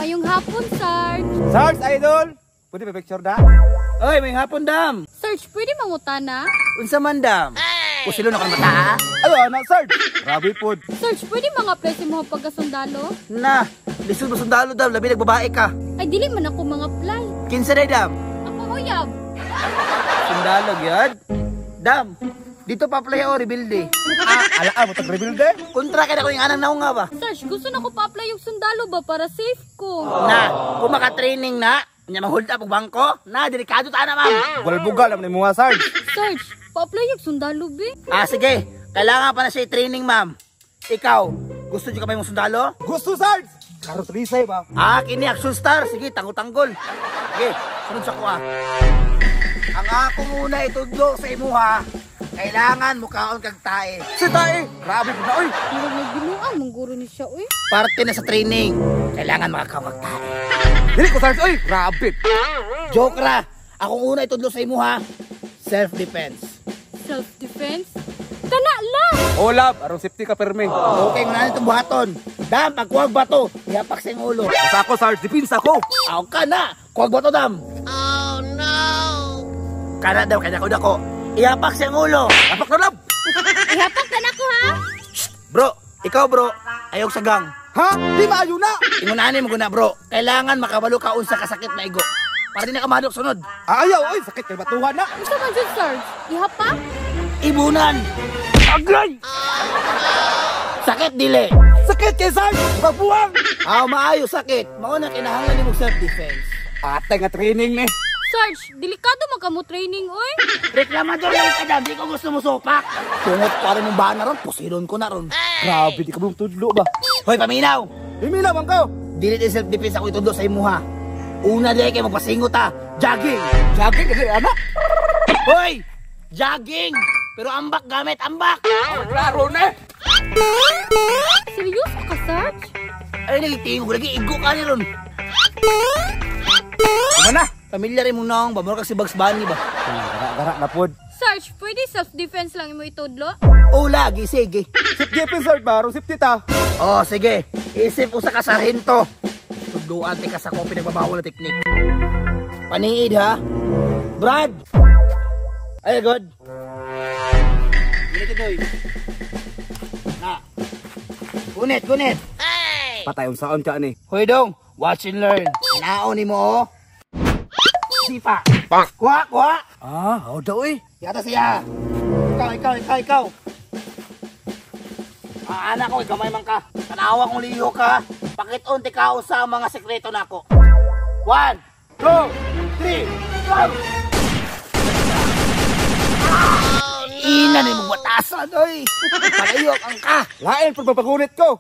Mayong hapon, Sarge. Sarge, idol! Pwede ba picture da? Oy, may hapon, dam. Sarge, pwede mangutana? Unsa man, dam? Kusilo na kang mata, ah? Ayo, anak, Sarge! Grabe pod. Sarge, pwede mga apply sa mga pagkasundalo? Na, lisod mo sundalo, dam. Labi nagbabae ka. Ay, dili man ako mga apply. Kinsa day, dam? Ako uyab. Sundalo, gyud. Dam, dito pa apply o rebuild eh. Ah, ala, mo tag rebuild eh. Kontra kay na ko yung anang naunga ba? Sarge, gusto na ko pa-apply yung sundalo ba para safe ko. Na, kung maka-training na, nya ma-hold up og bangko, na, delikado ta na, ma'am. Bugal-bugal naman mo nga, Sarge. Sarge, pa-apply yung sundalo, be. Ah, sige. Kailangan pa na siya i-training, ma'am. Ikaw, gusto niyo ka ba yung sundalo? Gusto, Sarge! Karos lisay ba? Ah, kini action star. Sige, tanggol-tanggol. Sige, sunod sa kuha. Ang ako muna itudlo sa imuha, kailangan mukaon kag tae. Si tae! Grabe po na, oy! Murag nagbinuang mangguro ni siya, uy. Parte na sa training, kailangan makakaon kag tae. Dili ko, Sarge, oy! Grabe! Joke ra. Akong una itudlo sa imuha, self-defense. Self-defense? Kana lang! Oh, love, aron safety ka perme. Okay, muna itong buhaton. Dam, pagkuwag bato, ihapak sa iyong ulo. Basta ako, Sarge, dipinsa ko. Aw ka na! Kuwag bato, dam! Oh, no! Kana daw, kaya ko dako. Ihapak sa iyong ulo. Apak na, love! Ihapak na nako, ha? Bro, ikaw bro, ayog sa gang. Ha? Di maayo na! Ingunani mo guna bro, kailangan makabalo ka unsa kasakit na igo. Para di na ka mahadlok sunod. Ah, ayaw, oy! Sakit kay batuhan na! Unsa man jud, Sarge? Ihapak? Ibunan! Agay! Sakit dili. Sakit kay Sarge! Magbuwang! Aw maayo sakit. Mao na kinahanglan nimo self defense. Atay nga training ni. Sarge, delikado man ka mo training, uy. Reklamador lang ka dyan, di ko gusto mo supak. Tungot pa rin mong bana ron, pusilon ko na ron. Grabe, di ka mong tudlo ba? Hoy, paminaw! Himila man kayo! Dili din self defense ako itudlo sa imuha. Una di kay magpasingot ta, jogging. Jogging kasi, anak! Hoy! Jogging! Pero ambak gamit, ambak! Klaro na! Seryoso ka, Sarge? Ay, nagtitingog lagi, igo ka ni ron. Kuma na! Pamilya rin mong naong ba? Mura kag si Bugs Bunny ba? Gara-gara na pod. Sarge, pwede self-defense lang imo itudlo? Oh, lagi, sige. Safety defense, Sarge ba? Aron safety ta. Oh, sige. Isip usa ka sarhento. Tudluan ti ka sa ko pinagbabawal na teknik. Paniid ha. Brad. Ay, good. Gunit ito. Na. Gunit, gunit. Patay unsaon ka ani. Hoy dong, watch and learn. Inaon ni mo oh. Sipa. Kuha, kuha. Ah, how daw eh. Yata siya. Ikaw, ikaw, ikaw, ikaw. Ah, anak ko, gamay man ka. Tanawa kong liyo ka. Pakiton ti kao sa mga sekreto nako. 1, 2, 3, go! Ina ni mong batasan, oy. Palayok ang ka. Lain pag mapagunit ko.